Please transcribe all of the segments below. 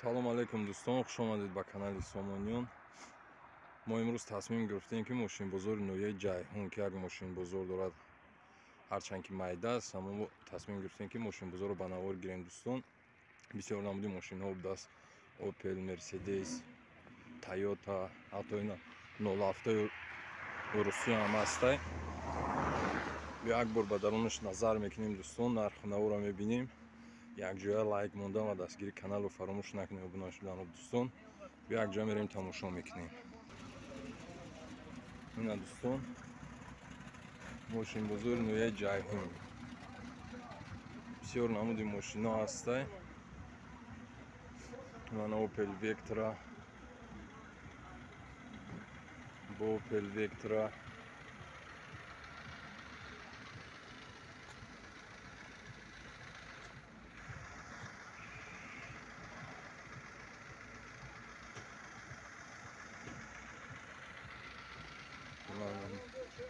Салом алейкум дӯстон, хуш омадед ба канали Сомониён. Мо имрӯз тасмим гирифтем, ки мошинбозори ноҳияи Ҷайҳун, ки як мошинбозор дорад, ҳарчанд ки майда аст, аммо мо тасмим гирифтем, ки мошинбозорро ба навор гирем. Дӯстон, бисёр намуди мошинҳо будааст: Опел, Мерседес, Тойота, ҳатто ина нолафтаи Русия ҳам ҳастай. Як бор ба дарунаш назар мекунем, дӯстон, нарху наворо мебинем. Якҷоя лайк мондан ва дастгири каналро фаромӯш накунем, обуна шуданро, дӯстон. Якҷоя мерем, тамошо мекунем. Ина дӯстон, мошинбозори ноҳияи Ҷайҳун, бисёр намуди мошино ҳастай. Мана Опел Вектра, бо Опел Вектра,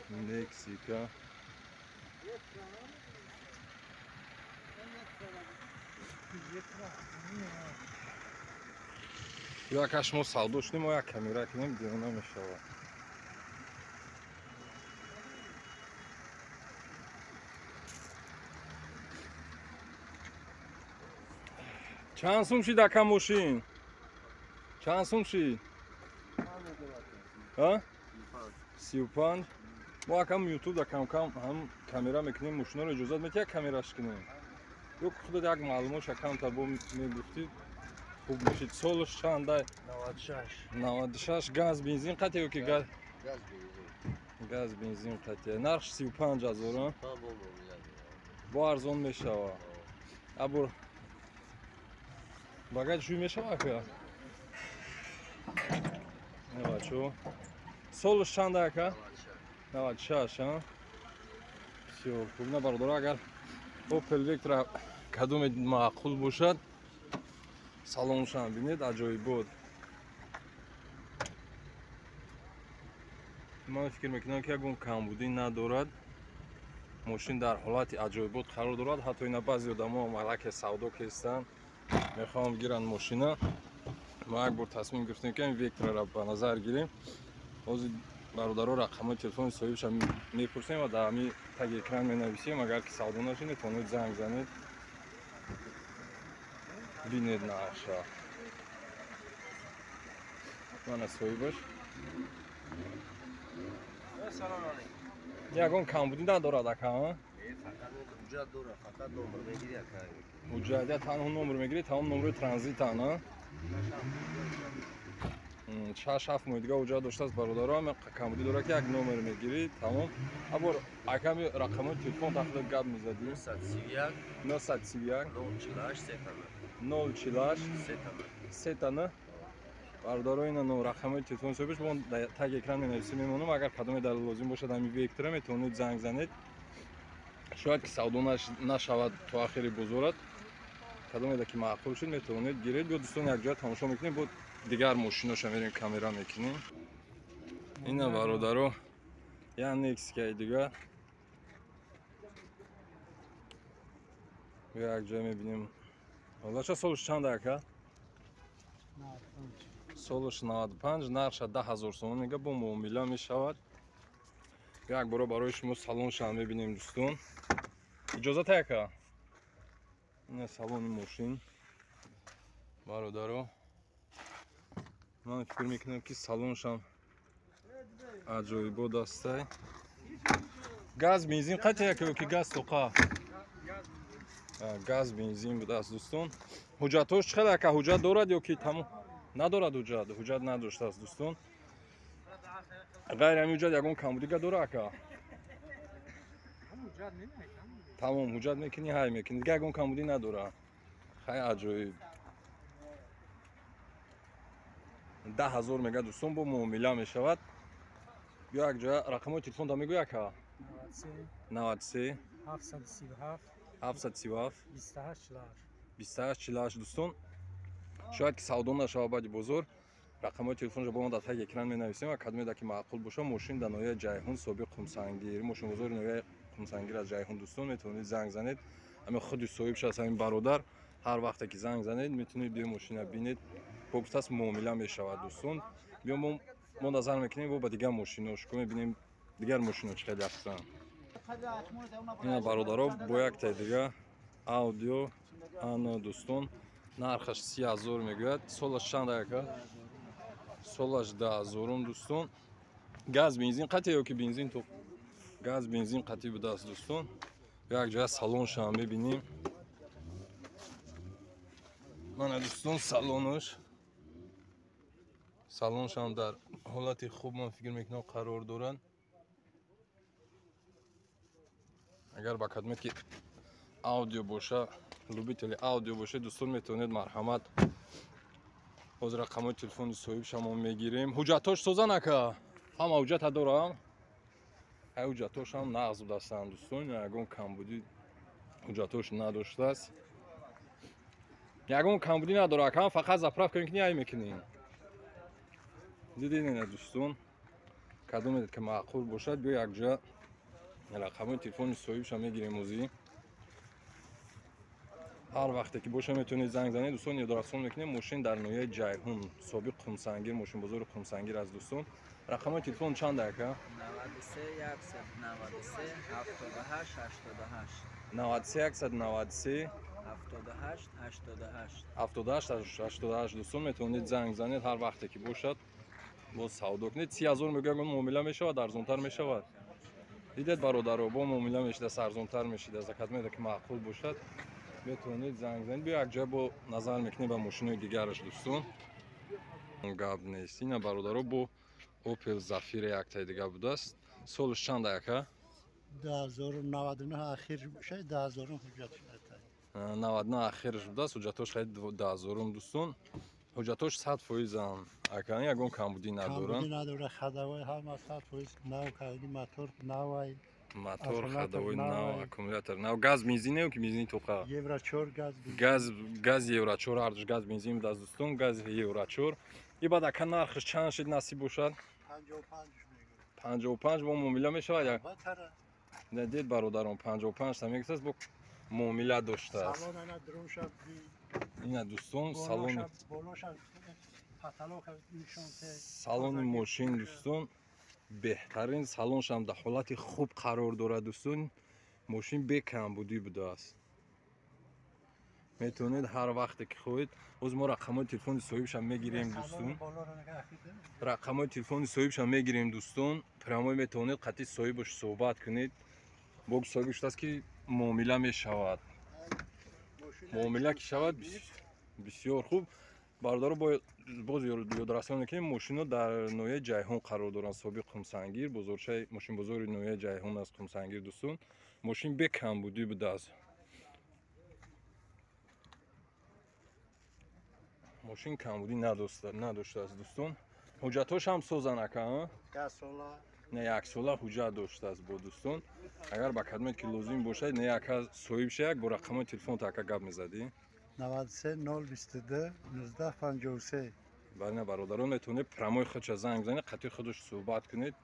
Мексика. Ё ака, шумо савдо шудем, мо як камера кунем, девона мешавад. Чанд сум шид, ака, мошин? Чанд сум шид? 35. Мо акам ютуб да камкам ҳам камера мекунем мошинаро. Иҷозат метиҳ, як камераш кунем? Ё худат як маълумотша камтар бо мегуфтӣ, хуб мешид. Солаш чандай? 96. 96. Газ бензин қатъе ё ки газ? Газ бензин. Газ бензин қатъе. Нархш 35 000. Бо арзон мешава. Абур багаж шӯй мешава, ака? Бачо, солаш чанда, ака? 96. А, бисёр хуб. На, бародаро, агар Опел Вектра кадоме маъқул бошад, салоншам бинед, аҷоибот. Ман фикр мекунам, ки ягон камбудӣ надорад, мошин дар ҳолати аҷоибот қарор дорад. Ҳатто ина баъзе одамо малаке савдо кестанд, мехоҳам гиранд мошина. Мо як бор тасмим гирифтем, ки Вектрара ба назар гирем. Ҳозир, бародаро, рақамҳои телефони соҳибша мепурсем ва дар ҳами таги экран менависем. Агар ки савдо нашид, метавонед занг занед, бинед нархша. Мана соҳибаш. Ягон камбудӣ надорад, ака? Ҳуҷҷат я танҳо номер мегирӣ, тамом. Номери транзитан 6-7 моҳи дига ҳуҷҷат доштааст. Бародаро, камбудӣ дорад, ки як номер мегирӣ, тамом. Абор, аками рақамҳои телефон тахта гап мезадӣ. 931 931 048 048 сетана. Бародаро, ина рақамҳои телефони соҳибаш бо таги экран менависем, мемонам. Агар кадоме дар лозим бошад ҳами Вектра, метавонед занг занед. Шояд ки савдо нашавад то ахири бозорат. Кадомеда ки маъқул шуд, метавонед гиред. Ё дӯстон, якҷоя тамошо мекунем, бо дигар мошиноша мерем, камера мекунем. Ина, бародаро, я Нексикаи дигар. Якҷоя мебинем. Ҳолача, солаш чанда, ака? Солаш 95, нархша 10 000 сомон мега, бо муомила мешавад. Як бора барои шумо салоншам мебинем, дӯстон. Иҷозат, ака? Ина салони мошин, бародаро. Ман фикр мекунам, ки салоншам аҷоибот астай. Газ бензин қатъе яке ки газ тоқа? Газ бензин будааст, дӯстон. Ҳуҷҷатҳош чӣ қадар, ака? Ҳуҷҷат дорад ё ки тамом надорад? Ҳуҷҷат, ҳуҷҷат надоштааст, дӯстон. Ғайри ҳамин ҳуҷҷат ягон камбудига дора, ака? Тамом, ҳуҷҷат мекунӣ, ҳай мекунӣ, дига ягон камбудӣ надора. Хай, аҷоиб. 10 000 мега, дӯстон, бо муомила мешавад. Ё якҷоя рақамҳои телефонта мегӯй, ака? 93 93 737 737 28 48. 28 48. Дӯстон, шояд ки савдо нашавад баъди бозор. Рақамҳои телефонро бо мо дар таги экран менависем ва кадомеда ки маъқул боша, мошин дар ноҳияи Ҷайҳун, собиқ Қумсангир, мошинбозори ноҳияи Қумсангир аз Ҷайҳун, дӯстон, метавонед занг занед. Ҳамин худи соҳибш аст, ҳамин бародар. Ҳар вақте ки занг занед, метавонед биё мошина бинед. Бо гуфтааст, муомила мешавад, дӯстон. Биё, мо назар мекунем бо ба дигар мошино, шуко мебинем, дигар мошино чӣ қадр ҳастанд. Ина, бародаро, бо яктаи дига Ауди А9, дӯстон, нархаш 30 000 мегӯяд. Солаш чанд, ака? Солаш 2000-ум, дӯстон. Газ, бензин қатъи ё ки бензин то газ, бензин қатъи будааст, дӯстон. Як ҷоя салоншам мебинем. Мана, дӯстон, салонош, салоншам дар ҳолати хуб, ман фикр мекунам, қарор дорад. Агар ба кадмет ки Ауди боша, любители Ауди боша, дӯстон, метавонед, марҳамат. Ҳозир рақамҳои телефони соҳибша мо мегирем. Ҳуҷҷатҳош созан, ака? Ҳама ҳуҷҷата дорам. Ай, ҳуҷҷатҳошам нағз будастанд, дӯстон, ягон камбудӣ ҳуҷҷатҳош надоштааст, ягон камбудӣ надорад, ака. Фақат заправка мекунӣ, ай мекунӣ. Дидед, ина, дӯстон, кадомед ки маъқул бошад, биё, якҷоя рақамҳои телефони соҳибша мегирем. Озӣ ҳар вақте ки боша, метавонед занг занед, дӯстон, ёдрасон мекунем. Мошин дар ноҳияи Ҷайҳун, собиқ Қумсангир, мошинбозори Қумсангир аст, дӯстон. Рақамҳои телефон чанд, ака? 93 193 78 88. 93 193. 78 88. 78 88. Дӯстон, метавонед занг занед, ҳар вақте ки бошад, боз савдо кунед. 30 000 мегӯям, муомила мешавад, арзонтар мешавад. Дидед, бародаро, бо муомила мешидааст, арзонтар мешидааст. Закатмеда ки маъқул бошад, метавонед занг занед. Биё, якҷоя бо назар мекунем ба мошинои дигараш, дӯстон, гап нест. Ина, бародаро, бо Опел Зафира яктаи дига будааст. Солаш чанд, ака? 2099 ахир шай, 2000 ҳуҷҷат шуда. 99 ахираш будааст, ҳуҷҷатош хаид 2000-ум, дӯстон. Ҳуҷҷатош 100%-ам, ака, ягон камбудӣ надоранд? Камбудӣ надора, ходовой ҳама 100% нав карди, мотор навай. Мотор, Аккумулятор ходовой нав, навай. Аккумулятор нав. Газ, бензин ё ки бензини тоқа? Евро 4 газ. Газ, газ евро 4, ҳардуш газ, бензин будааст, дӯстон, газ евро 4. И баъд, ака, нархаш чанд шид, насиб бошад? 55 мегӯям. 55 бо муомила мешавад як? Батара. Дид, бародарон, 55 та мегӯфтааст, бо муомила доштааст. Салон ана дурунша би. Ина, дӯстон, салони Болоша потолок нишон те. Салони мошин, дӯстон, беҳтарин, салоншам дар ҳолати хуб қарор дорад, дӯстон. Мошин бекамбудӣ будааст. Метавонед ҳар вақте ки хоҳед. Боз мо рақамҳои телефони соҳибшам мегирем, дӯстон. Рақамҳои телефони соҳибшам мегирем, дӯстон. Прямой метавонед қатъи соҳибаш суҳбат кунед. Бо соҳиб гуфтааст, ки муомила мешавад. Муомила ки шавад, бисёр хуб. Бародаро, боз ёдрасонем мекунем, мошино дар ноҳияи Ҷайҳун қарор доранд, собиқ Қумсангир, бозорчаи мошинбозори ноҳияи Ҷайҳун аст, Қумсангир, дӯстон. Мошин бекамбудӣ будааст, мошин камбудӣ надоштааст, дӯстон. Ҳуҷҷатҳош ҳам созан, ака, а? Не, яксола ҳуҷҷат доштааст бо, дӯстон. Агар ба кадомет ки лозим бошад, не, ака, соҳибша як бо рақамҳои телефонта, ака, гап мезадӣ. 93 022 19 53. Бале, бародарон, метавонед прямой худша занг бизанед, қатъи худаш суҳбат кунед.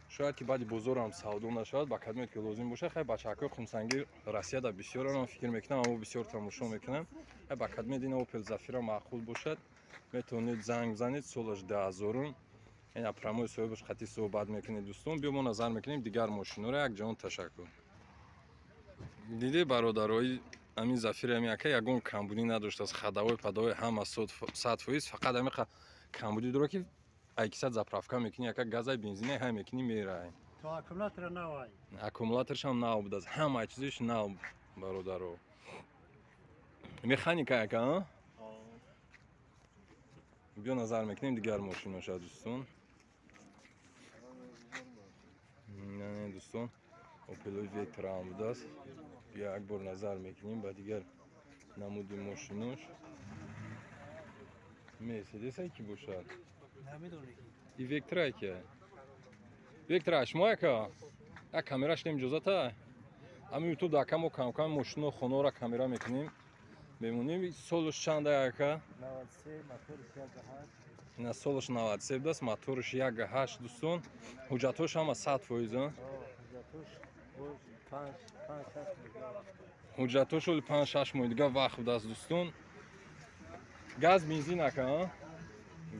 Шояд ки баъди бозорам савдо нашавад. Ба кадомет ки лозим бошад, хай, бачаҳакои Қумсангир Россияда бисёрам, ман фикр мекунам, аммо бисёр тамошо мекунам. Хай, ба кадомет ина Опел Зафира маъқул бошад, метавонед занг бизанед. Солаш 2000-ум, ина, прямой соҳибаш қатъи суҳбат мекунед, дӯстон. Биё, мо назар мекунем дигар мошиноро. Якҷаҳон ташаккур. Диде, бародарои, ҳамин Зафири ҳамин ака ягон камбудӣ надоштааст, ходовой падовой ҳама 100%. Фақат ҳамин камбудӣ дорад, ки айкисад заправка мекунӣ, ака, газай, бензинай ҳай мекунӣ, мерай. То аккумулятора навай. Аккумуляторшам нав будааст, ҳама чизиш нав, бародаро. Механика, ака, а? Биё, назар мекунем дигар мошиноша, дӯстон. Не, не, дӯстон, Опелои Вектра ҳам будааст. Биё, як бор назар мекунем ба дигар намуди мошинош. Мерседесай ки бошад? И Вектра ки Вектра шумо, ака, як камера шудем, иҷозата? Ҳамин Ютуб дар камо камкам мошино, хонора камера мекунем, мемонем. Солаш чанда, ака? 93, моторш 1.8. Ина, солаш 93 будааст, моторш 1.8, дӯстон. Ҳуҷҷатҳош ҳама 100%, а? Ҳуҷҷатош боз 5 5 6 мегӯяд. Ҳуҷҷатҳо шоли 5-6 моҳи дига вақт будааст дӯстон. Газ бензин ака,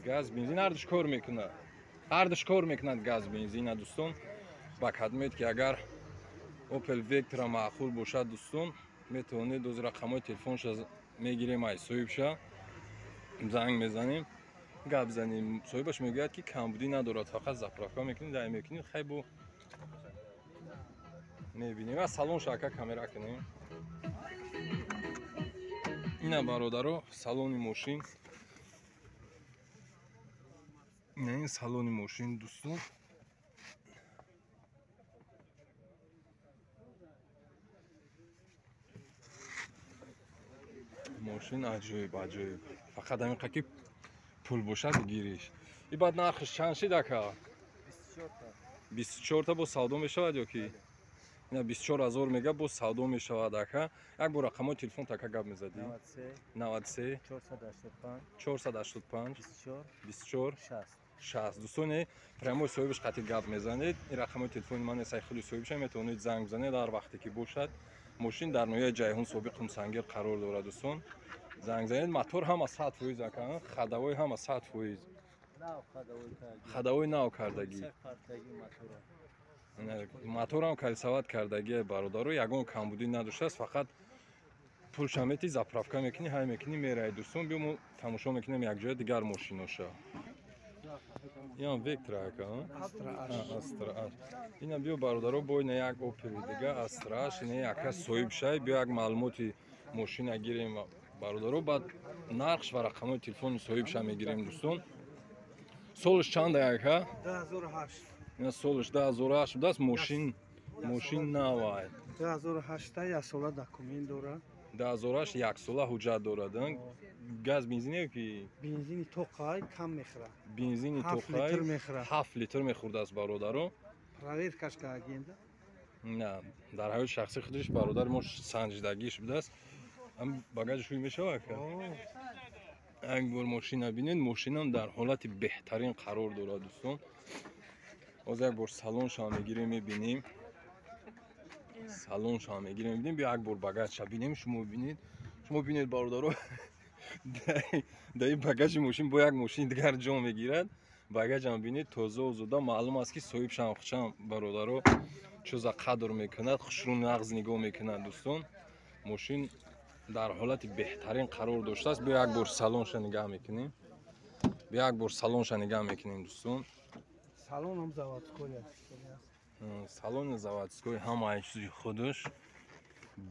газ бензин ҳардуш кор мекунад. Ҳардуш кор мекунад газ бензина дӯстон. Ба кадмед ки агар Opel Vectra маъқул бошад дӯстон, метавонед оз рақамҳои телефонша мегирем, ай соҳибша занг мезанем, гап занем. Соҳибаш мегӯяд ки камбудӣ надорад, фақат заправка мекунед, дай мекунед, хай бо мебинем. Аз салонша ака камера кунем. Ина бародаро салони мошин. Ина ин салони мошин дӯстон. Мошин аҷоиб, аҷоиб. Фақат ҳамин ки пул бошад гириш. И баъд нархш чанд шид ака? 24 та бо савдо мешавад ё ки? Ина 24 000 мега бо савдо мешавад ака. Як бор рақамҳои телефон така гап мезадӣ. 93 485 485 24 24 60 60. Дӯстоне, прямой соҳибаш қатъи гап мезанед. Ин рақамҳои телефони ман нест, худи соҳибша метавонед занг бизанед ҳар вақте ки бошад. Мошин дар ноҳияи Ҷайҳун собиқ Қумсангир қарор дорад дӯстон. Занг занед, мотор ҳама 100% ака, хадавой ҳама 100%. Хадавой нав кардагӣ. Моторам калисават кардагӣ бародаро, ягон камбудӣ надоштааст, фақат пулша мети, заправка мекунӣ, ҳай мекунӣ, мераи дӯстон. Биё мо тамошо мекунем якҷоя дигар мошиноша. Инам Vectra ака, Astra H. Инам биё бародаро, бо ина як Opel дига Astra H, ина яка соҳиб шай, биё як маълумоти мошина гирем бародаро, баъд нархш ва рақамҳои телефони соҳибша мегирем дӯстон. Солш чанда ака? 2008. Ина солш 2008 будааст, мошин навай. 2008 як сола документ дорад. 2008 як сола ҳуҷҷат дорад. Газ бензине ки? Бензини тоқай кам мехӯрад. Бензини тоқай 7 литр мехӯрдааст бародаро. Проверкаш кардагиенда? На, дар ҳаёти шахсии худаш бародари мо санҷидагиш будааст. Ам багажи шӯй мешавад ака? Як бор мошина бинед, мошинам дар ҳолати беҳтарин қарор дорад дӯстон. Боз як бор салонша мегирем, мебинем. Салонша мегирем, мебинем. Биё як бор багажша бинем, шумо бинед. Шумо бинед бародаро. Дар ин багажи мошин бо як мошини дигар ҷо мегирад. Багажам бинед, тоза озода, маълум аст ки соҳибшам хушам бародаро чӯза қадр мекунад, хушрӯ нағз нигоҳ мекунад дӯстон. Мошин дар ҳолати беҳтарин қарор доштааст. Биё як бор салонша нигаҳ мекунем. Биё як бор салонша нигаҳ мекунем дӯстон. Салоном заводской аст. Салони заводской ҳамаи чизи худаш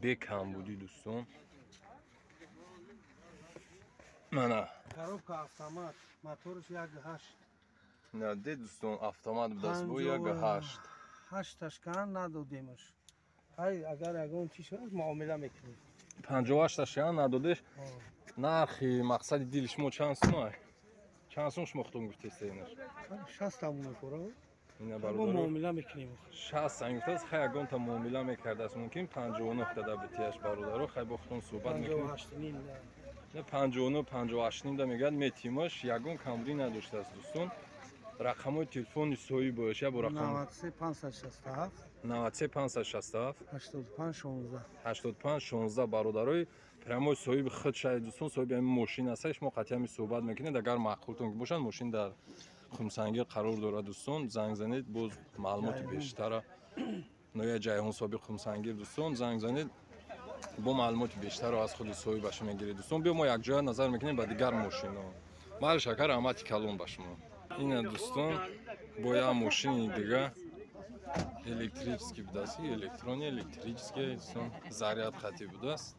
бекамбудӣ дӯстон. Мана коробка автомат, моторш 1.8. На, де дӯстон, автомат будааст бо 1.8. 8 ташкан надодемаш. Ҳай агар ягон чиз шавад муомила мекунем. 58 ташкан надодеш. Нархи мақсади дили шумо чанд сум ай? Чанд сум шумо худтон гуфтест инаш? 60 тамон мефурад. Ина бародаро муомила мекунем. 60 сан гуфтааст, хай ягонта муомила мекардааст, мумкин 59 дада битияш бародаро, хай бо худтон суҳбат мекунем. 58 На 59 58 ним да мегӯяд метимаш, ягон камбудӣ надоштааст дӯстон. Рақамҳои телефони соҳибаш я бо рақам 93 567 93 567 85 16 85 16 бародарои прямой соҳиби худ шаҳед дӯстон, соҳиби ҳамин мошин аст. Шумо қатъи ҳамин суҳбат мекунед, агар маъқултон бошад, мошин дар Хумсангир қарор дорад дӯстон. Занг занед, боз маълумоти бештара ноҳияи Ҷайҳун собиқ Хумсангир дӯстон, занг занед, бо маълумоти бештарро аз худи соҳибаш мегиред дӯстон. Биё мо якҷоя назар мекунем ба дигар мошинҳо. Майли шакар, раҳмати калон ба шумо. Ина дӯстон, бо як мошини дига электрический будааст, электрони электрический дӯстон, заряд хати будааст.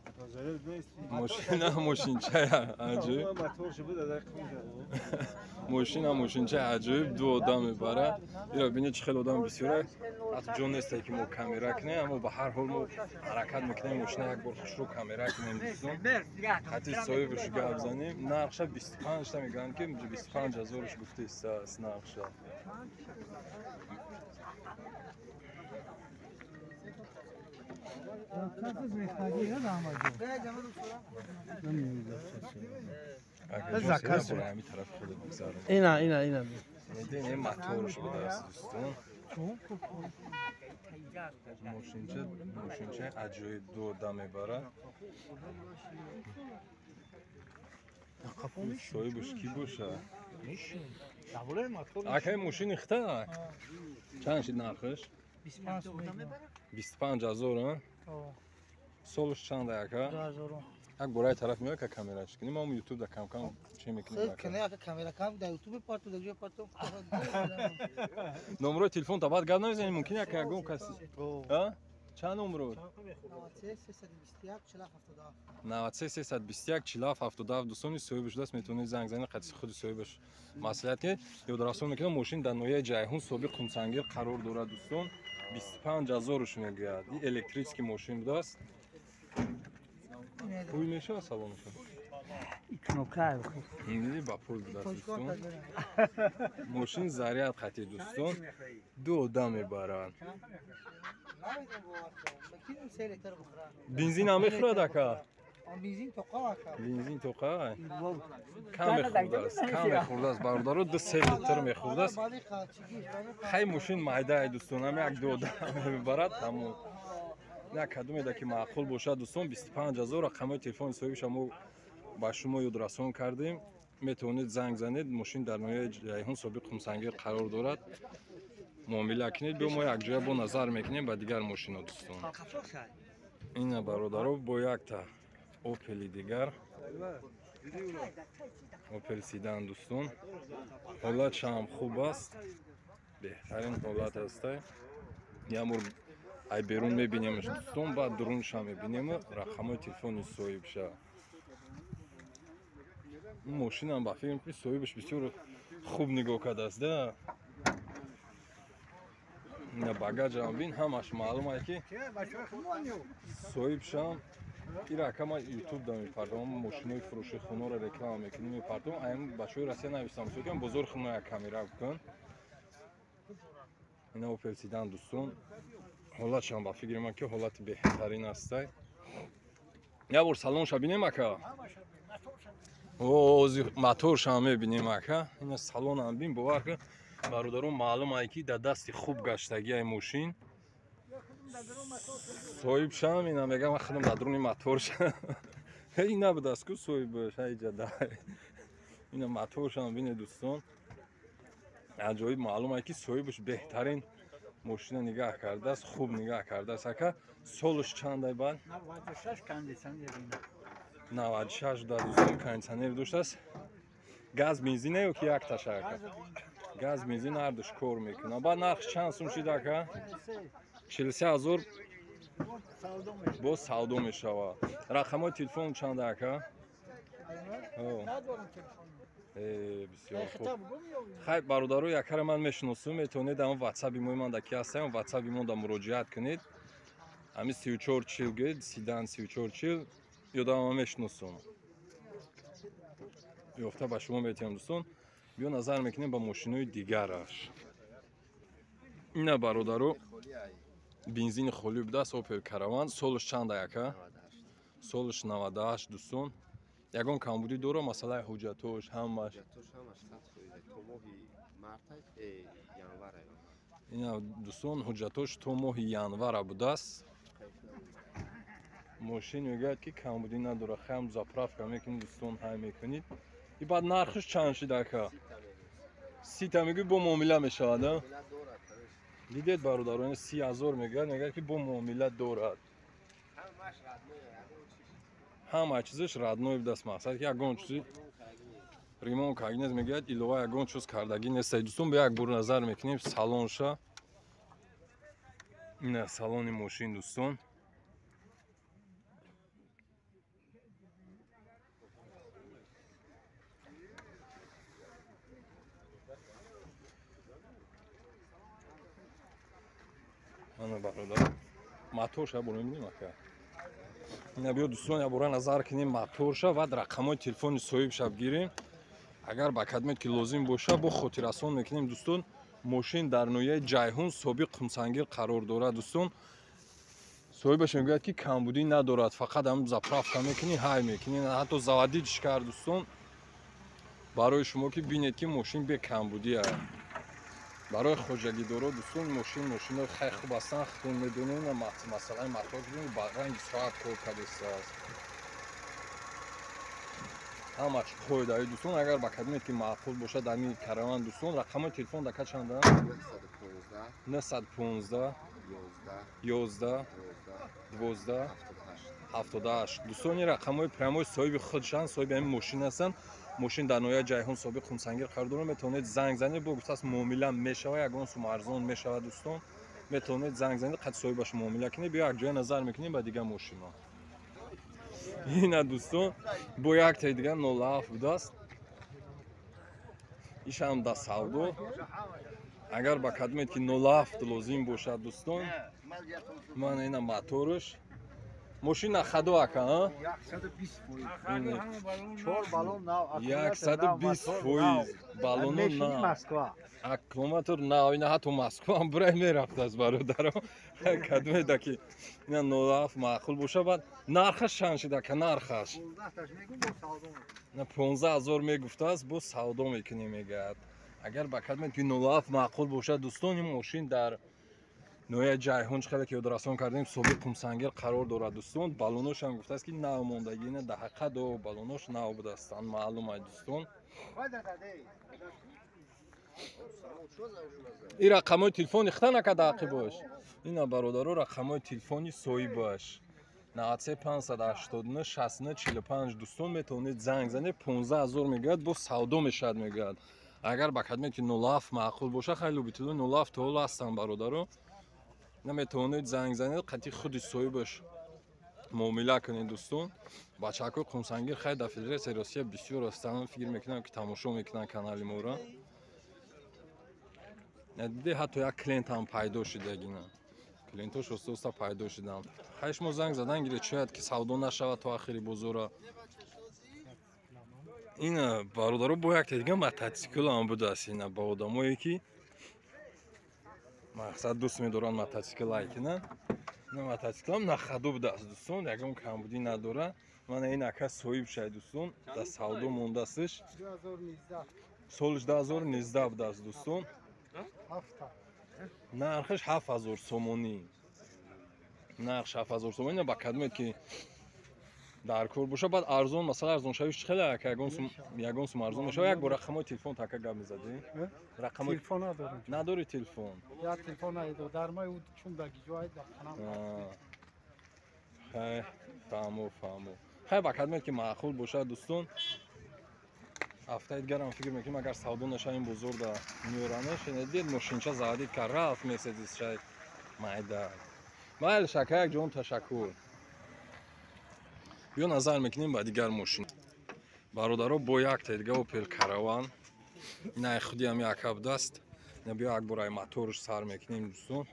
Мошина мошинчая аҷоиб, мошина мошинчая аҷоиб, ду одам мебарад. Иро бинед чӣ хеле одам бисёра, ҳатто ҷо нестае ки мо камера кунем, аммо ба ҳар ҳол мо ҳаракат мекунем мошина як бор хушрӯ камера кунем дӯстон. Хати соҳибаш гап занем. Нархша 25 та мегӯянд ки 25 ҳазораш гуфтааст нархша. Ина ина ина. Моторш будааст дӯстон. Мошинча, мошинчаи аҷоиб, ду одам мебарад. Соҳибаш кӣ боша? Акай, мошини хита чанд шид нархаш? 25 000. Солаш чанда, ака? Як бораи тараф меояд, ка камераш кунем, мо ютуб да камкам чӣ мекунем. Номерои телефон та баъд гап намезанем, мумкин як ягон каси. Чанд номро? 93 321 47 77. Дӯстони, соҳибаш даст, метавонед занг занед, қатъи худи соҳибаш маслиҳат ки ёдрасон мекунам. Мошин дар ноҳияи Ҷайҳун, собиқ Қумсангир қарор дорад, дӯстон. 25 000-ш мегӯяд. И электрический мошин будааст. Пул мешавад салонаша? Диди, ба пул будааст, дӯстон. Мошин заряд қатъи, дӯстон, ду одам мебаранд. Бензин ҳам мехӯрад, ака? Бензин тоқа кам мехӯрдааст, кам мехӯрдааст, бародаро, 2-3 литр мехӯрдааст. Хай, мошин майдае, дӯстон, ҳам як ду одам мебарад, ҳамон як кадомеда ки маъқул бошад, дӯстон, 25 000. Рақамҳои телефони соҳибиша мо ба шумо ёдрасон кардем, метавонед занг занед. Мошин дар ноҳияи Ҷайҳун, собиқ Қумсангир қарор дорад. Муомила кунед. Биё, мо якҷоя бо назар мекунем ба дигар мошино, дӯстон. Ина, бародаро, бо якта Опели дигар, Опел седан, дӯстон. Ҳолатшам хуб аст, беҳтарин ҳолат ҳастай. Ямур ай берун мебинемш, дӯстон, баъд дурунша мебинем, рақамҳои телефони соҳибша. Мошинам ба фикр ки соҳибаш бисёр хуб нигоҳ кардааст да. Ина багажам бин, ҳамаш маълум ай ки соҳибшам. Ира, ака, ма ютуб да мепардом, мошинои фурӯши хонаро реклама мекунем, мепардом. Аям бачаҳои Россия навистам, сокам бозори хона як камера бикун. Ина Опел седан, дӯстон. Ҳолатшам ба фикри ман ки ҳолати беҳтарин астай. Як бор салонша бинем, ака. Ози моторшам мебинем, ака. Ина салонам бин, бовар кун, бародарон, маълум ай ки дар дасти хуб гаштагиай мошин. Соҳибшам ина мегам, ман худам дар дуруни моторша ин набудааст ку соҳибаш айҷа дай. Ина моторшам бине, дӯстон, аҷоиб, маълум ай ки соҳибаш беҳтарин мошина нигаҳ кардааст, хуб нигаҳ кардааст. Ака, солаш чандай бад? 96 да, дӯстон, кондитсионер доштааст. Газ, бензина ё ки якташа, ака? Газ, бензин ҳардуш кор мекунад. Баъд нарх чанд сум шид, ака? 43 000, боз савдо мешавад. Рақамҳои телефон чанда, ака? Бисёр хуб. Хай, бародаро, якара ман мешиносум, метавонед ҳамон ватсаби мои ман да ки ҳастам, ватсаби мо да муроҷиат кунед. Ҳамин 3440 гӯед, седан 3440, ёдам, ман мешиносум, ёфта ба шумо метиҳам. Дӯстон, биё назар мекунем ба мошинои дигараш. Ина, бародаро, бензини холӣ будааст, Опел Караван. Солаш чанда, ака? Солаш 98, дӯстон. Ягон камбудӣ дора, масъалаи ҳуҷҷатош ҳамаш? Ина, дӯстон, ҳуҷҷатош то моҳи январа будааст. Мошин мегӯяд ки камбудӣ надорад. Хаям заправка мекунед, дӯстон, ҳай мекунед. И баъд нархаш чанд шид, ака? 30-та мегӯй, бо муомила мешавад. Дидед, бародаро, 30 000 мегӯяд, мегӯяд ки бо муомила дорад. Ҳама чизаш родной будааст, мақсад ки ягон чизи ремонт карги нест, мегӯяд, илова ягон чиз кардагӣ нест. Дӯстон, ба як бор назар мекунем салонша. Ина салони мошин, дӯстон. Ана, бародар, моторша бор мебинем, ака. Ина биё, дӯстон, як бора назар кунем моторша, баъд рақамҳои телефони соҳибша бигирем. Агар ба кадмет ки лозим боша, бо хотиррасон мекунем, дӯстон. Мошин дар ноҳияи Ҷайҳун, собиқ Қумсангир қарор дорад, дӯстон. Соҳибаш мегӯяд ки камбудӣ надорад, фақат ҳам заправка мекунӣ, ҳай мекунӣ. Ҳатто заводить ш кард, дӯстон, барои шумо ки бинед ки мошин бекамбудӣ аст. Барои хоҷагидоро дӯстон мошинҳои хеле хуб ҳастанд, худтон медонед, масъалаи мотор ба ранги соат кор кардааст. Ҳама чӣ қоидаи дӯстон, агар ба кадомет ки маъқул бошад ҳамин караван дӯстон, рақамҳои телефон дака чанда? 915 11 12 78. Дӯстон, ин рақамҳои прямой соҳиби худшанд, соҳиби ҳамин мошин ҳастанд. Мошин дар ноҳияи Ҷайҳун собиқ Хумсангир қарор дорад. Метавонед занг занед, бо гуфтааст муомила мешавад, ягон сум арзон мешавад дӯстон. Метавонед занг занед, қад соҳибаш муомила кунед. Биё якҷоя назар мекунем ба дигар мошинҳо. Ина дӯстон, бо яктаи дигар 07 будааст. Ишам да савдо. Агар ба кадомет ки 07 лозим бошад дӯстон, ман ина моторш. Мошин на ходу ака, а? 120%. 4 баллон нав, 120% баллоно нав. Аккумулятор нав, ина ҳатто Москва ҳам бурай мерафтааст бародаро. Кадомеда ки ина 07 маъқул боша, баъд нархаш чанд шид ака, нархаш? На 15,000 мегуфтааст, боз савдо мекунем мегӯяд. Агар ба кадомед ки 07 маъқул бошад дӯстон, ин мошин дар ноҳияи Ҷайҳун, чӣ хеле ки ёдрасон кардем, собиқ Хумсангир қарор дорад дӯстон. Баллонош ҳам гуфтааст ки нав мондагӣ, ина дар ҳақиқат баллонош нав будастанд, маълум ай дӯстон. Ин рақамҳои телефони хита накарда ақибош. Ина бародаро рақамҳои телефони соҳибаш 93 589 69 45 дӯстон, метавонед занг занед. 15,000 мегӯяд, боз савдо мешавад мегӯяд. Агар ба кадомет ки 07 маъқул бошад, хеле любителои 07 то ҳоло ҳастанд бародаро. Наметавонед занг занед, қатъи худи соҳибаш муомила кунед дӯстон. Бачаҳакои Хумсангир хеле дар Федератсияи Россия бисёр ҳастанд, фикр мекунам ки тамошо мекунанд канали моро. Диде ҳатто як клиент ҳам пайдо шидагина. Клиентош оста оста пайдо шиданд. Хай шумо занг задан гиред, шояд ки савдо нашавад то ахири бозора. Ин бародаро бо якта дига мототсикл ҳам будааст, ина ба одамое ки мақсад дӯст медоранд мототсикл айкина. Ина мототсиклам на ходу будааст дӯстон, ягон камбудӣ надорад. Мана ин ака соҳиб шай дӯстон, дар савдо мондаастш. Солиш 2019 будааст дӯстон. Нархаш 7000 сомонӣ. Нарх 7000 сомонӣ. Ба кадомет ки дар кор боша, баъд арзон, масалан арзоншавиш чӣ хеле ака, ягон сум арзон мешава. Як бор рақамҳои телефон така гап мезадӣ? Рақамҳои телефон надорам. Надори телефон? Я телефон надорам. Дар май чун дагиҷо дар ханам. Хай, фаҳмо, фаҳмо. Хай ба кадомет ки маъқул бошад дӯстон, ҳафтаи дигарам фикр мекунем агар савдо нашава ин бозор да меоранаш. Дид мошинча заводид кар рафт Мерседес шай майда. Майли шака, як ҷон ташаккур. Биё назар мекунем ба дигар мошин. Бародаро бо якта дига Opel Caravan. Ина худи ҳам як будааст. Ина биё як бор ай моторш сар мекунем дӯстон.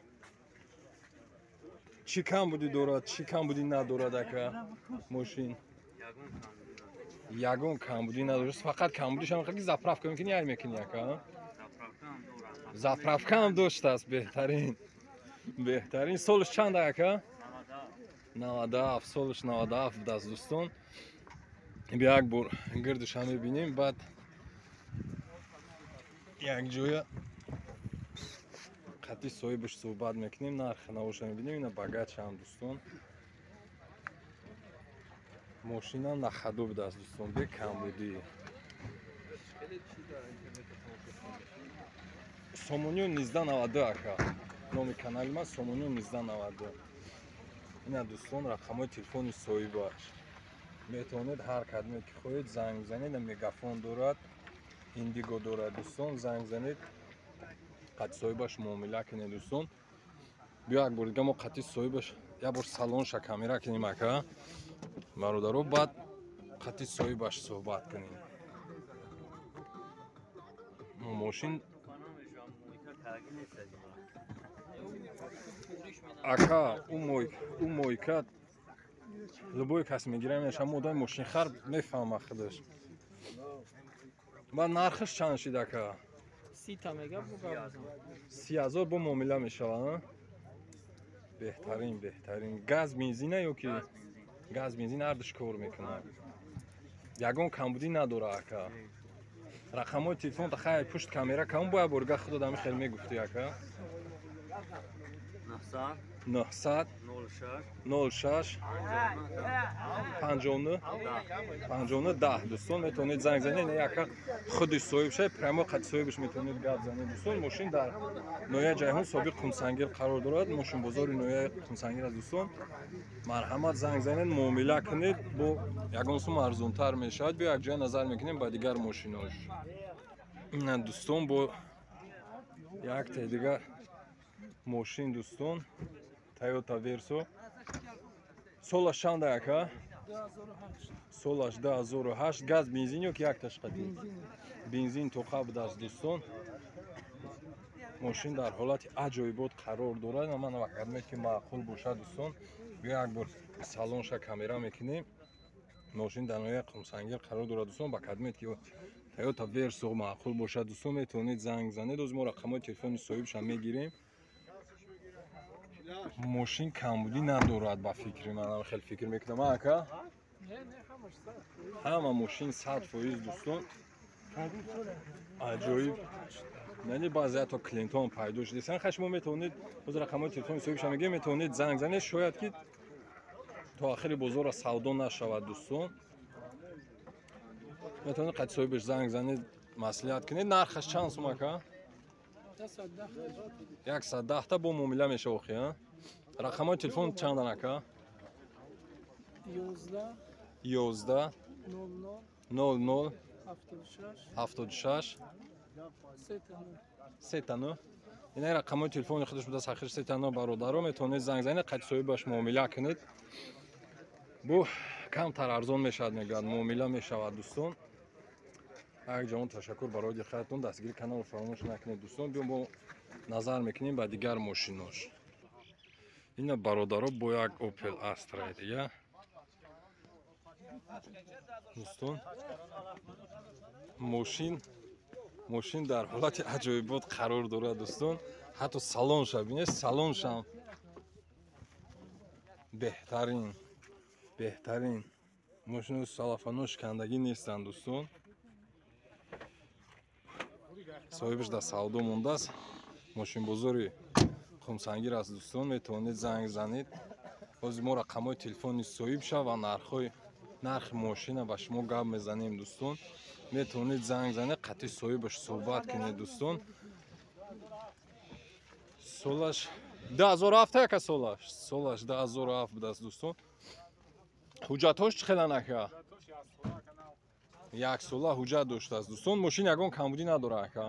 Чӣ камбудӣ дорад, чӣ камбудӣ надорад ака мошин? Ягон камбудӣ надорад, фақат камбудиш ҳам ки заправка мекунӣ, ай мекунӣ ака? Заправка ҳам доштааст, беҳтарин. Беҳтарин. Солиш чанд ака? 97, солиш 97 будааст дӯстон. Биё як бор гирдиша мебинем, баъд якҷоя қатъи соҳибаш суҳбат мекунем, нархи навоша мебинем. Ина багачаам дӯстон. Мошинам на ходу будааст дӯстон, бе камбудӣ. Сомониё 1992 ака. Номи канали ман Сомониё 1992. Ина дӯстон рақамҳои телефони соҳибаш. Метавонед ҳар кадоме ки хоҳед занг занед. Мегафон дорад, Индиго дорад дӯстон, занг занед, қатъи соҳибаш муомила кунед дӯстон. Биё як бор дига мо қатъи соҳибаш як бор салонша камера кунем ака бародаро, баъд қатъи соҳибаш суҳбат кунем. Мошин ака, ӯ мойка любой кас мегирам, ҳама одами мошинхар мефаҳма худаш. Баъд нархаш чанд шид ака? 30,000 бо муомила мешавад. Беҳтарин, беҳтарин. Газ бензина ё ки газ бензин ҳардуш кор мекунад. Ягон камбудӣ надора ака. Рақамҳои телефон та хай пушт камера кам бояд борга худо дами хел мегуфти ака. 900 06 59 59 10 дӯстон метавонед занг занед. Яка худи соҳиб шай прямо қад соҳибаш метавонед гап занед дӯстон. Мошин дар ноҳияи Ҷайҳун собиқ Қумсангир қарор дорад. Мошинбозори ноҳияи Қумсангир аст дӯстон. Марҳамат занг занед, муомила кунед, бо ягон сум арзонтар мешавад. Биё якҷоя назар мекунем ба дигар мошинош. Ина дӯстон бо якте дигар мошин дӯстон, Toyota Verso. Солаш чанда ака? Солаш 2008. Газ бензин ё ки якташ қадим? Бензин тоқа будааст дӯстон. Мошин дар ҳолати аҷоибот қарор дорад. Ман вақт ки маъқул бошад дӯстон. Биё як бор салонша камера мекунем. Мошин дар ноҳияи Қумсангир қарор дорад дӯстон. Ба кадмет ки Toyota Verso маъқул бошад дӯстон, метавонед занг занед. Оз мо рақамҳои телефони соҳибша мегирем. Мошин камбудӣ надорад ба фикри ман, хеле фикр мекунам ака. Ҳама мошин 100% дӯстон. Аҷоиб. Яъне баъзе ҳатто клиентҳо пайдо шудааст. Хай шумо метавонед боз рақамҳои телефони соҳибша мегирем, метавонед занг занед. Шояд ки то охири бозора савдо нашавад дӯстон. Метавонед қад соҳибаш занг занед, маслиҳат кунед. Нархаш чанд сум ака? 110 та бо муомила мешава охи, а? Рақамҳои телефон чандан ака? 11 00 76 39. Ина рақамҳои телефони худаш будааст, охир 39 бародаро. Метавонед занг занед, қад соҳибаш муомила кунед. Бу камтар арзон мешавад мегӯяд, муомила мешавад дӯстон. Як ҷавон ташаккур барои диққататон. Дастгири каналро фаромӯш накунед дӯстон. Биём бо назар мекунем ба дигар мошинош. Ина бародаро бо як Opel Astra дига дӯстон. Мошин дар ҳолати аҷоибот қарор дорад дӯстон. Ҳатто салонша бинед, салоншам беҳтарин, беҳтарин. Мошино салафано шикандагӣ нестанд дӯстон. Соҳибаш дар савдо мондааст. Мошинбозори Қумсангир аст дӯстон. Метавонед занг занед. Ҳозир мо рақамҳои телефони соҳибша ва нархи мошина ба шумо гап мезанем дӯстон. Метавонед занг занед, қатъи соҳибаш суҳбат кунед дӯстон. Солаш 2007 яка солаш. Солаш 2007 будааст дӯстон. Ҳуҷҷатҳош чӣ хелан ака? Як сола ҳуҷҷат доштааст дӯстон. Мошин ягон камбудӣ надорад ака?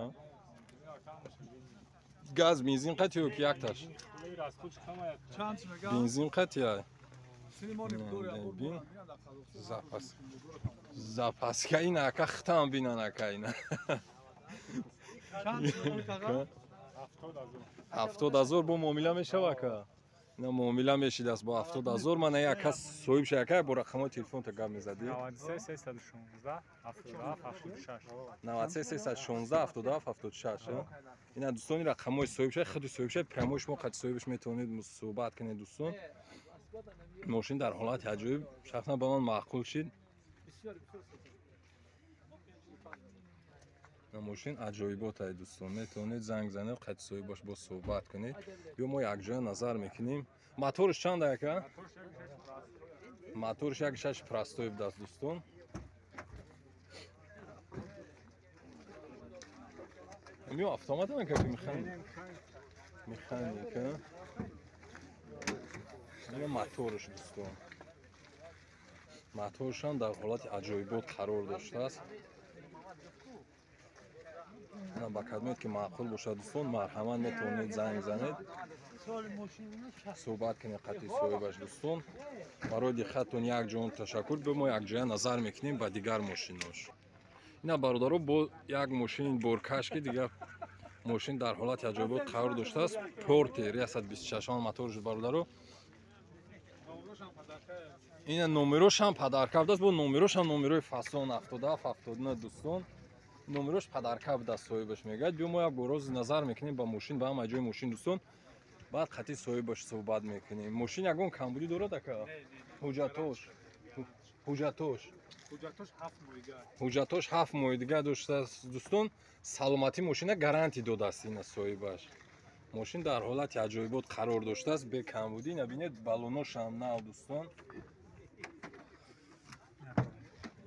Газ бензин қатъи ё ки якташ? Бензин қатъи. Запаска ина ака хитам бинан ака ина. 70,000 бо муомила мешава ака? Ина муомила мешидааст бо 70,000. Мана як кас соҳибша ака бо рақамҳои телефонта гап мезадӣ. 93 316 77 76. 93 316 77 76. Ина дӯстони рақамҳои соҳибша, худи соҳибша прямо шумо қад соҳибаш метавонед суҳбат кунед дӯстон. Мошин дар ҳолати аҷоиб шахсан ба ман маъқул шид. Мошин аҷоибот ай дӯстон. Метавонед занг занед, қад соҳибаш бо суҳбат кунед. Ё мо якҷоя назар мекунем. Моторш чанд ака? Моторш 1.6 простой будааст дӯстон. Миё автомат ака ки механика. Ина моторш дӯстон. Моторшам дар ҳолати аҷоибот қарор доштааст. Ина ба кадмет ки маъқул бошад дӯстон, марҳамат метавонед занг занед, суҳбат кунед қатъи соҳибаш дӯстон. Барои диққататон як ҷон ташаккур. Бо мо якҷоя назар мекунем ба дигар мошинош. Ина бародаро бо як мошини боркаш ки дигар мошин дар ҳолати аҷоибот қарор доштааст. Портер 126 моторш бародаро. Ина номерошам падарка будааст. Бо номерошам номерои фасон 77 79 дӯстон. Номерош падарка будааст соҳибаш мегӯяд. Биё мо як бор рози назар мекунем ба мошин, ба ҳама ҷои мошин дӯстон. Баъд қатъи соҳибаш суҳбат мекунем. Мошин ягон камбудӣ дорад ака? Ҳуҷҷатҳош? Ҳуҷҷатош? Ҳуҷҷатош 7 моҳ дига. Ҳуҷҷатош 7 моҳ дига доштааст дӯстон. Саломатӣ мошина гарантӣ додааст ина соҳибаш. Мошин дар ҳолати аҷоибот қарор доштааст, бекамбудӣ. Ина бинед, балоношам нав дӯстон.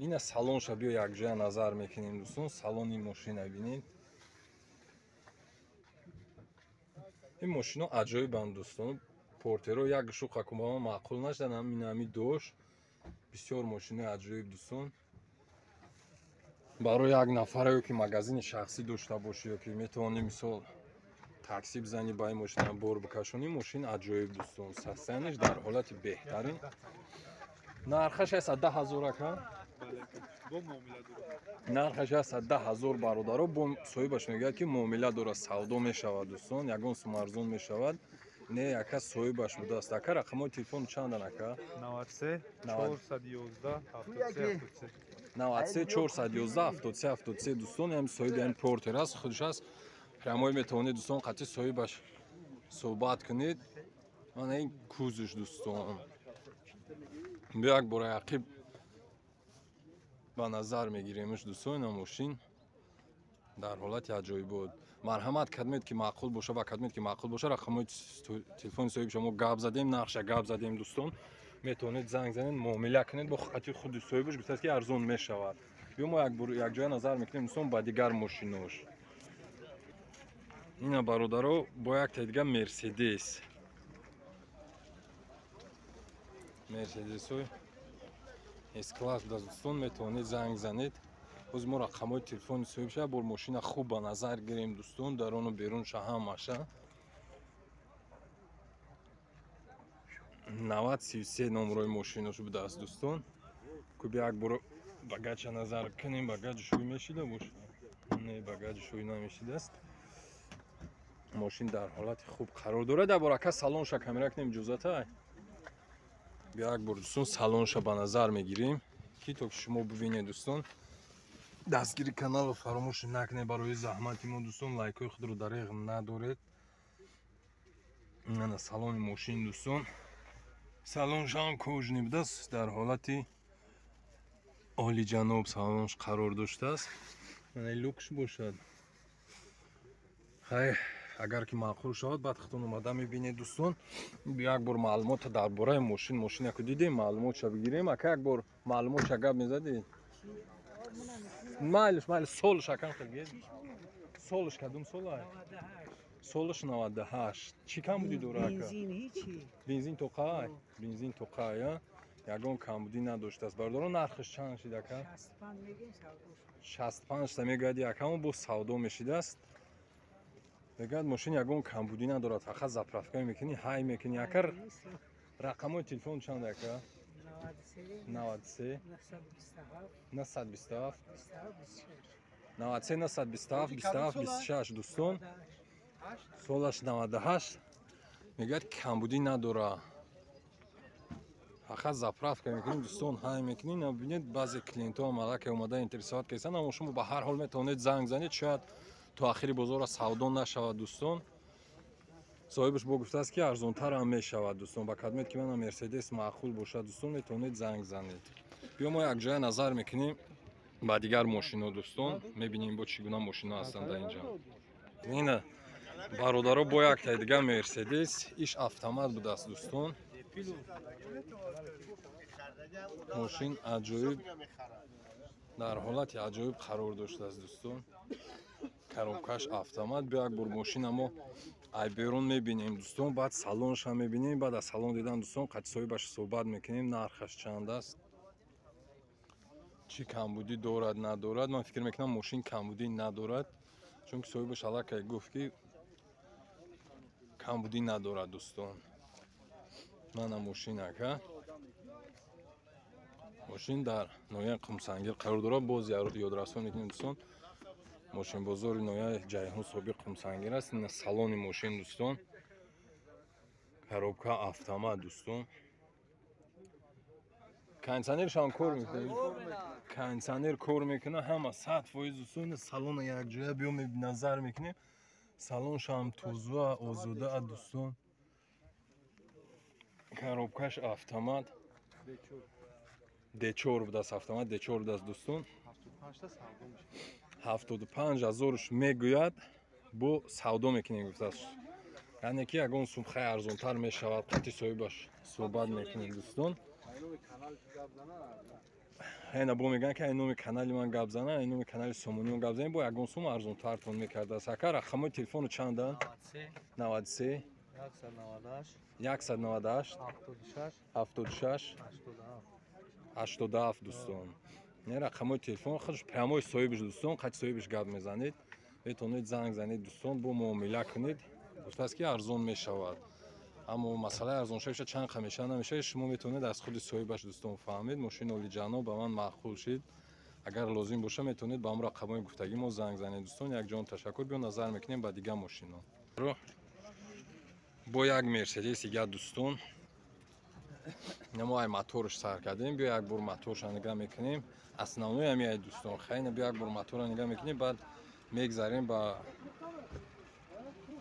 Ина салонша биё якҷоя назар мекунем дӯстон. Салони мошина бинед. Ин мошино аҷоибанд дӯстон. Портеро як шуқа кумама маъқул нашдан, ҳамин ҳами дош. Бисёр мошинои аҷоиб дӯстон. Барои як нафаре ё ки магазини шахсӣ дошта бошӣ ё ки метавонӣ мисол такси бизанӣ, ба ин мошина бор бикашонӣ, мошин аҷоиб дӯстон. Состояниш дар ҳолати беҳтарин. Нархаш аст 10 000 ака. Нархаш аст 10 000 бародаро. Бо соҳибаш мегӯяд ки муомила дорад, савдо мешавад дӯстон, ягон сум арзон мешавад. Не, ака соҳибаш будааст. Ака, рақамҳои телефон чандан ака? 93 411 73 73. 93 411 73 73 дӯстон. Ҳам соҳиби ҳам портер аст, худаш аст. Прямой метавонед дӯстон қатъи соҳибаш суҳбат кунед. Мана ин кузуш дӯстон. Биё як бора ақиб ба назар мегиремш дӯстон. Ина мошин дар ҳолати аҷоибот. Марҳамат, кадмед ки маъқул боша, ба кадмед ки маъқул боша, рақамҳои телефони соҳиби шумо гап задем, нархша гап задем дӯстон. Метавонед занг занед, муомила кунед бо хати худи соҳибаш, гуфтааст ки арзон мешавад. Биё мо якҷоя назар мекунем дӯстон ба дигар мошинош. Ина бародаро, бо якта дига Мерседес. Мерседесои С-класс дӯстон, метавонед занг занед. Боз мо рақамҳои телефони соҳибша бор мошина хуб ба назар гирем дӯстон, дарону берунша ҳамаша. 9033 номрои мошинош будааст дӯстон. Куби як бор багача назар кунем, багаҷи шӯй мешида боша? Не, багаҷи шӯй намешидааст. Мошин дар ҳолати хуб қарор дорад. Дар бор ака салонша камера кунем, иҷозата? Биё як бор дӯстон салонша ба назар мегирем, ки то ки шумо бибинед дӯстон. Дастгири каналро фаромӯш накунед барои заҳмати мо дӯстон, лайкҳои худро дареғ надоред. Ана салони мошин дӯстон. Салоншам кожни будааст, дар ҳолати олиҷаноб салонш қарор доштааст. Ана люкс бошад. Хай, агар ки маъқул шавад, баъд худтон омада мебинед дӯстон. Як бор маълумота дар бораи мошин, мошина ку дидем, маълумотша бигирем. Ака, як бор маълумотша гап мезадед? Майлиш, майлиш, солш акам хел. Солш кадом солай? Солш 98. Чӣ камбудӣ дора ака? Бензин ҳичи. Бензин тоқай? Бензин тоқай, а? Ягон камбудӣ надоштааст. Бародаро, нархаш чанд шид ака? 65 мегем, савдо. 65 та мегӯяд якамон, боз савдо мешидааст. Мегӯяд мошин ягон камбудӣ надорад, фақат заправка мекунӣ, ҳай мекунӣ. Ака, рақамҳои телефон чанд ака? 93 93 927 927 27 93 927 27 26 дӯстон. Солаш 98. Мегӯяд камбудӣ надора, фақат заправка мекунӣ дӯстон, ҳай мекунӣ. Набинед, баъзе клиентҳо малака омада интересоват карданд, аммо шумо ба ҳар ҳол метавонед занг занед, шояд то ахири бозора савдо нашавад дӯстон. Соҳибаш бо гуфтааст ки арзонтар ҳам мешавад дӯстон. Ба кадмед ки мана Мерседес маъқул бошад дӯстон, метавонед занг занед. Биё мо якҷоя назар мекунем ба дигар мошино дӯстон, мебинем бо чӣ гуна мошино ҳастанд дар инҷа. Ина бародаро, бо яктаи дига Мерседес, иш автомат будааст дӯстон. Мошин аҷоиб дар ҳолати аҷоиб қарор доштааст дӯстон. Коробкаш автомат. Биё як бор мошина мо ай берун мебинем дӯстон, баъд салонша мебинем, баъд аз салон дидан дӯстон қатъи соҳибаш суҳбат мекунем, нархаш чанд аст, чӣ камбудӣ дорад надорад. Ман фикр мекунам мошин камбудӣ надорад, чунки соҳибаш аллакай гуфт ки камбудӣ надорад дӯстон. Мана мошин ака. Мошин дар ноҳияи Қумсангир қарор дорад. Боз ёдрасон мекунем дӯстон, мошинбозори ноҳияи Ҷайҳун собиқ Қумсангир аст. Ина салони мошин дӯстон, коробка автомат дӯстон. Кондиционершам кор мекунад, кондиционер кор мекунад, ҳама 100% дӯстон. Салона якҷоя биё назар мекунем, салоншам тоза озода дӯстон. Коробкаш автомат. D4 будааст, автомат D4 будааст дӯстон. 75 ҳазорш мегӯяд, бо савдо мекунем гуфтааст. Яъне ки ягон сум хай арзонтар мешавад, қати соҳибаш суҳбат мекунем дӯстон. Ина бо мегӯянд ки ай номи канали ман гап зана, ай номи канали Сомониён гап занем, бо ягон сум арзонтартон мекардааст. Ака, рақамҳои телефону чанданд? 93 198 76 87 дӯстон. Не рақамҳои телефон худш прямой соҳибаш дӯстон, қати соҳибаш гап мезанед, метавонед занг занед дӯстон, бо муомила кунед. Гуфтааст ки арзон мешавад, аммо масъалаи арзоншавиша чанд қа мешавад намешавад, шумо метавонед аз худи соҳибаш дӯстон фаҳмед. Мошини олиҷаноб ба ман маъқул шид. Агар лозим боша метавонед ба ҳамон рақамҳои гуфтагӣ мо занг занед дӯстон. Якҷон ташаккур. Биё назар мекунем ба дигар мошино. Бо як Мерседес дигар дӯстон. Мо ай моторш сар кардем, биё як бор моторша нигаҳ мекунем. Основной ҳами ай дӯстон. Хайна биё як бор мотора нигаҳ мекунем, баъд мегзарем ба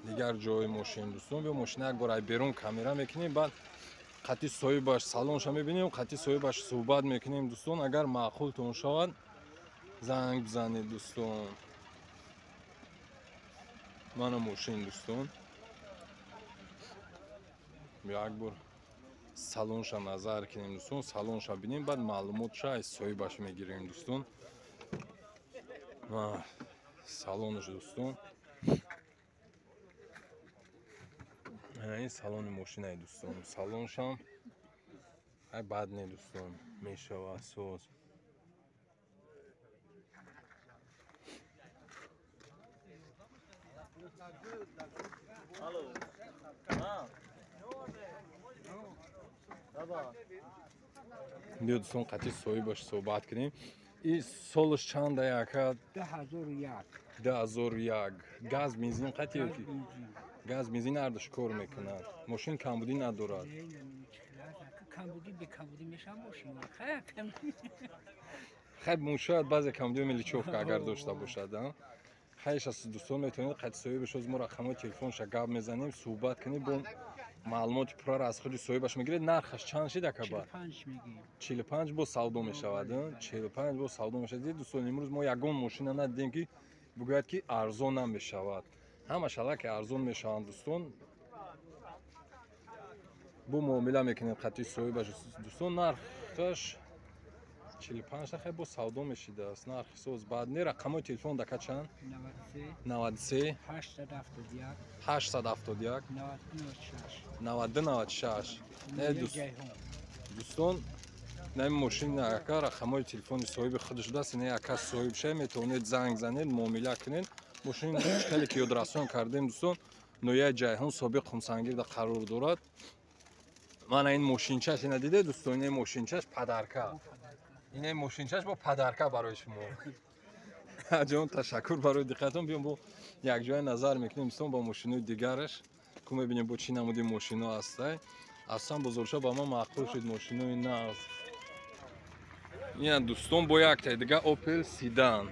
дигар ҷои мошин дӯстон. Биё мошина як бор ай берун камера мекунем, баъд қати соҳибаш салонша мебинем, қати соҳибаш суҳбат мекунем дӯстон. Агар маъқултон шавад занг бизанед дӯстон. Мана мошин дӯстон. Биё як бор салонша назар кунем дӯстон, салонша бинем, баъд маълумотша аз соҳибаш мегирем дӯстон. Салонаш дӯстон. Ин салони мошинаи дӯстон. Салоншам ай бад не дӯстон, мешавад соз. Биё дӯстон қати соҳибаш суҳбат кунем. И солаш чанда яка? 2001. 2001. Газ бензин қати ёки? Газ бензин ҳардуш кор мекунад. Мошин камбудӣ надорад. Камбудӣ бекамбудӣ мешавад мошин. Хай шояд баъзе камбудиҳо меличовка агар дошта бошад, а? Хайш аст дӯстон, метавонед қати соҳибаш оз мо рақамҳои телефонша гап мезанем, суҳбат кунем, бо маълумоти пурраро аз худи соҳибаш мегиред. Нархаш чанд шид акаба? 45 мегӯем. 45 бо савдо мешавад, 45 бо савдо мешавад. Дидед дӯстон, имрӯз мо ягон мошина надидем ки бигӯяд ки арзон намешавад. Ҳамаш аллакай арзон мешаванд дӯстон. Бо муомила мекунем қати соҳибаш дӯстон. Нархаш 45 хай бо савдо мешидааст. Нархи соз баъд не. Рақамҳои телефон дака чанд? 93 871 871 92 96. Не дӯстон, на мошин ака рақамҳои телефони соҳиби худаш будааст. Не ака соҳиб шай, метавонед занг занед, муомила кунед. Мошин хеле ки ёдрасон кардем дӯстон, ноҳияи Ҷайҳун собиқ Хумсангирда қарор дорад. Мана ин мошинчаш, ина дидед дӯстон, ин мошинчаш падарка. Ин мошинчаш бо падарка барои шумо. Ҷон ташаккур барои диққатон. Биём бо якҷоя назар мекунем дӯстон ба мошинои дигараш. Ку мебинем бо чӣ намуди мошино ҳастай. Аслан бозорша ба ман маъқул шуд мошинои нав. Ина дӯстон бо яктай дига Opel Sedan.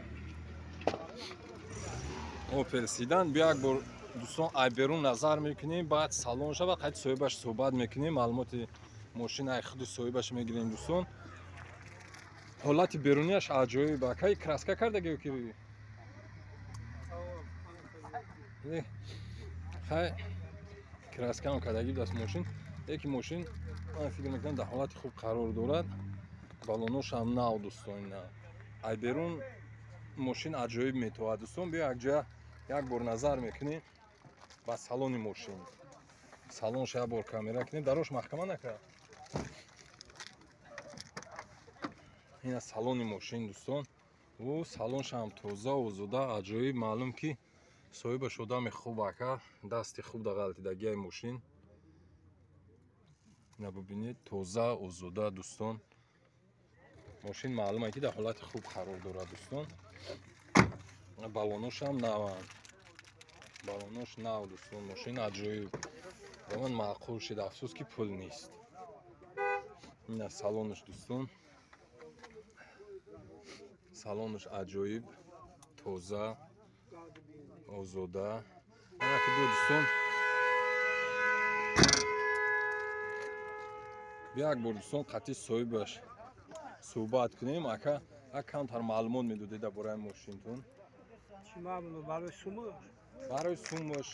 Opel Sedan биё як бор дӯстон ай берун назар мекунем, баъд салон шава, қати соҳибаш суҳбат мекунем, маълумоти мошин ай худи соҳибаш мегирем дӯстон. Ҳолати берунияш аҷоиб. Акай краска кардаги ё ки? Хай краскаам кардаги будааст мошин. Лекин мошин ман фикр мекунам дар ҳолати хуб қарор дорад. Балоношам нав дӯстон, ина. Ай берун мошин аҷоиб метовад дӯстон. Биё якҷоя як бор назар мекунем ба салони мошин. Салонша як бор камера кунем. Дарош маҳкама накард. Ина салони мошин дӯстон. Ӯ салоншам тоза озода аҷоиб. Маълум ки соҳибаш одами хуб ака, дасти хуб да ғалтидагиаи мошин. Ина бибинед, тоза озода дӯстон. Мошин маълум ки дар ҳолати хуб қарор дорад дӯстон. Балоношам наванд. Балонош нав дӯстон. Мошин аҷоиб. Ба ман маъқул шид, афсӯс ки пул нест. Ина салонаш дӯстон. Салонаш аҷоиб, тоза, озода. Ана ки дӯстон, як бор дӯстон қати соҳибаш суҳбат кунем. Ака, як камтар маълумот медодед дар бораи мошинтон? Чӣ маълумот? Барои сумаш? Барои сумаш,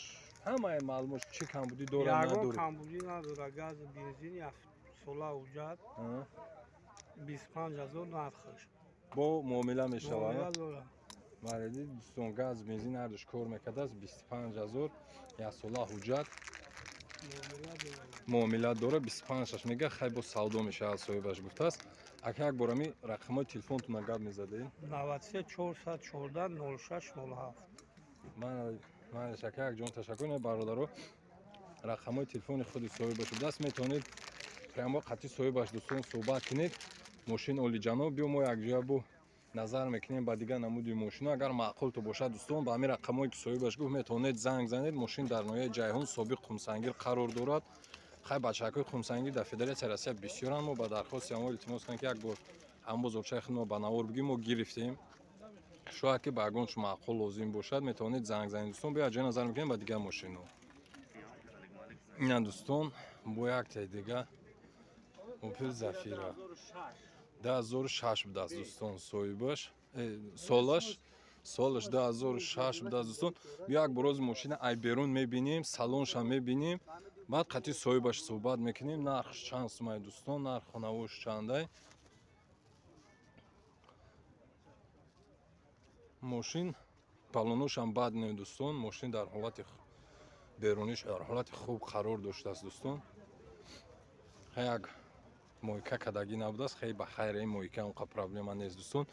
ҳамаи маълумот, чӣ камбудӣ дорад, надорад? Ягон камбудӣ надорад. Газ, бензин, як сола ҳуҷҷат. 25 000 нархаш. Бо муомила мешавад? Муомила дорад. Бале, дӯстон, газ, бензин ҳардуш кор мекардааст. 25 000, як сола ҳуҷҷат. Муомила дорад. 25-аш мега, хай бо савдо мешавад, соҳибаш гуфтааст. Ака, як бор ами рақамҳои телефонтона гап мезадед? 93 414 06 07. Манаш, ака, якҷон ташаккур. Не, бародаро, рақамҳои телефони худи соҳибаш будааст, метавонед прямо қатъи соҳибаш, дӯстон, суҳбат кунед. Мошин олиҷаноб. Биё, мо якҷоя бо назар мекунем ба дигар намуди мошино. Агар маъқулто бошад, дӯстон, ба ҳамин рақамҳое ки соҳибаш гуфт, метавонед занг занед. Мошин дар ноҳияи Ҷайҳун, собиқ Қумсангир қарор дорад. Хай, бачакҳои Қумсангир дар Федератсияи Россия бисёранд. Мо ба дархости ҳамон илтимос кунем, ки як бор ҳам бозорчаи худмо ба навор бигирем. Мо гирифтем. Шояд ки ба ягон чиз маъқул лозим бошад, метавонед занг занед, дӯстон. Биё, якҷоя назар мекунем ба дигар мошино. Ина, дӯстон, бо яктаи дига Опел Зафира 2006 будааст, дӯстон, соҳибаш, солаш 2006 будааст, дӯстон. Як бор ози мошина ай берун мебинем, салонша мебинем, баъд қатъи соҳибаш суҳбат мекунем. Нархш чанд сумай, дӯстон, нарх хонавош чандай? Мошин балоношам бад не, дӯстон. Мошин дар ҳолати беруниш дар ҳолати хуб қарор доштааст, дӯстон. Як мойка кадагӣ набудааст, хеле ба хайр, ин мойка онқа проблема нест, дӯстон.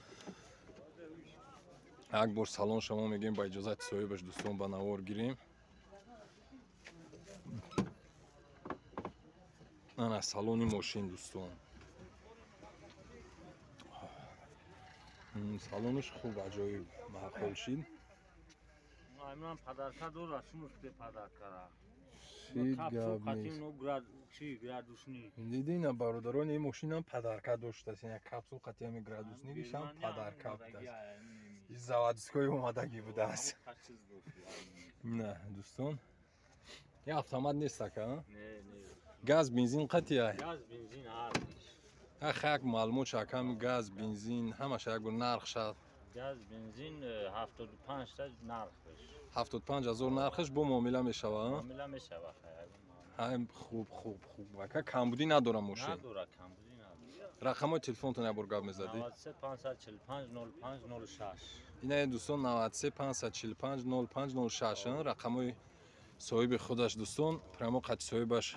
Як бор салон шамо мегӯем, ба иҷозати соҳибаш, дӯстон, ба навор гирем. Ана салони мошин, дӯстон. Салонаш хуб, аҷоиб, маъқул шид. Шид, гап нест. Диди, ина, бародарон, ин мошинам падарка доштааст. Ина капсул қатъи градусникишам падарка будааст. Ин заводской омадагӣ будааст. На, дӯстон, ин автомат нест, ака? Газ, бензин қатъи? Ах, як маълумот шакам, газ, бензин, ҳамаша як бор нарх шад. Газ, бензин 75 та нархш. 75 000 нархш, бо муомила мешавад? Муомила мешавад. Ҳай, хуб, хуб, хуб. Ака, камбудӣ надора мошин? Надора, камбудӣ надора. Рақамҳои телефонтон як бор гап мезадӣ? 93 545 05 06. Ина, дӯстон, 93 545 05 06 рақамҳои соҳиби худаш, дӯстон. Прямо қатъи соҳибаш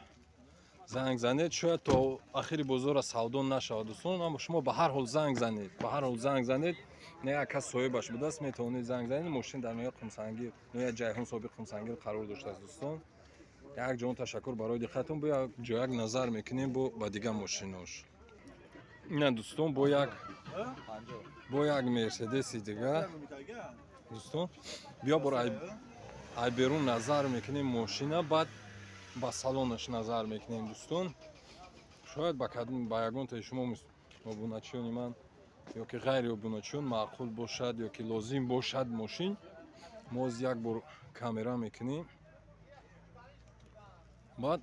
занг занед. Шояд то ахири бозора савдо нашавад, дӯстон, аммо шумо ба ҳар ҳол занг занед, ба ҳар ҳол занг занед. Не, як кас соҳибаш будааст, метавонед занг занед. Мошин дар ноҳияи Қумсангир, ноҳияи Ҷайҳун, собиқ Қумсангир қарор доштааст, дӯстон. Як ҷон ташаккур барои диққатон. Бо як ҷояк назар мекунем бо ба дигар мошинош. Ина, дӯстон, бо як Мерседеси дига, дӯстон. Биё, бор ай берун назар мекунем мошина, баъд ба салонаш назар мекунем, дӯстон. Шояд ба ягонтаи шумо, обуначиёни ман ё ки ғайри обуначиён, маъқул бошад ё ки лозим бошад мошин. Мо оз як бор камера мекунем, баъд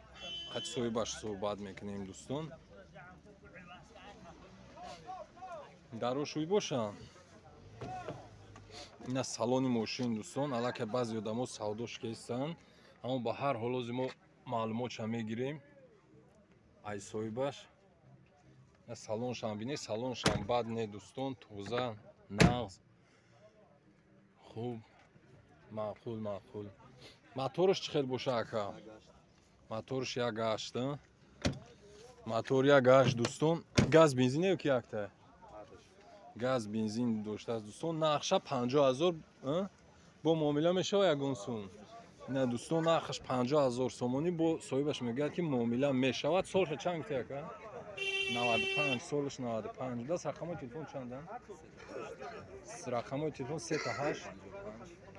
қатъи соҳибаш суҳбат мекунем, дӯстон. Дарошӯй бошанд. Ина салони мошин, дӯстон. Аллакай баъзе одамо савдош кестанд, аммо ба ҳар ҳол ози мо маълумотша мегирем ай соҳибаш. Салоншам бинед, салоншам бад не, дӯстон, тоза, нағз, хуб, маъқул, маъқул. Мотораш чӣ хел боша, ака? Моторш як ҳашт, мотор як ҳашт, дӯстон. Газ, бензин ё ки якта? Газ, бензин доштааст, дӯстон. Нархша 50 000, бо муомила мешава ягон сум? На, дӯстон, нархаш 50 000 сомонӣ, бо соҳибаш мегӯяд, ки муомила мешавад. Солша чанд гуфти, ака? 95, солаш 95 будааст. Рақамҳои телефон чанданд? Рақамҳои телефон 3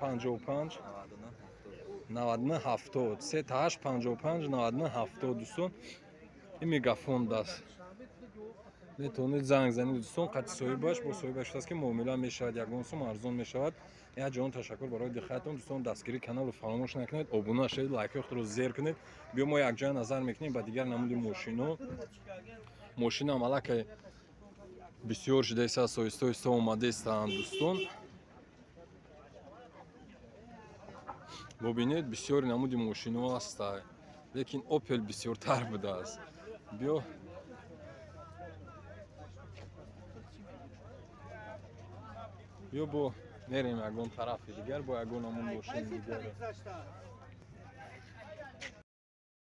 8 55 99 70, 3 8 55 99 70. Дӯстон, ин мегафон даст, метавонед занг занед, дӯстон, қатъи соҳибаш. Бо соҳибаш шудааст, ки муомила мешавад, ягон сум арзон мешавад. Як ҷаҳон ташаккур барои диққатон, дӯстон. Дастгирии каналро фаромӯш накунед, обуна шавед, лайкҳои худро зер кунед. Биё, мо якҷоя назар мекунем ба дигар намуди мошино. Мошинам аллакай Бисёр шудааст, оҳиста оҳиста омадаистанд дӯстон. Бубинед, бисёри намуди мошиноҳо ҳаста, лекин Опел бисёртар будааст. Биё биё, бо мерем ягон тарафи дигар, бо ягон намуд мошини дигар.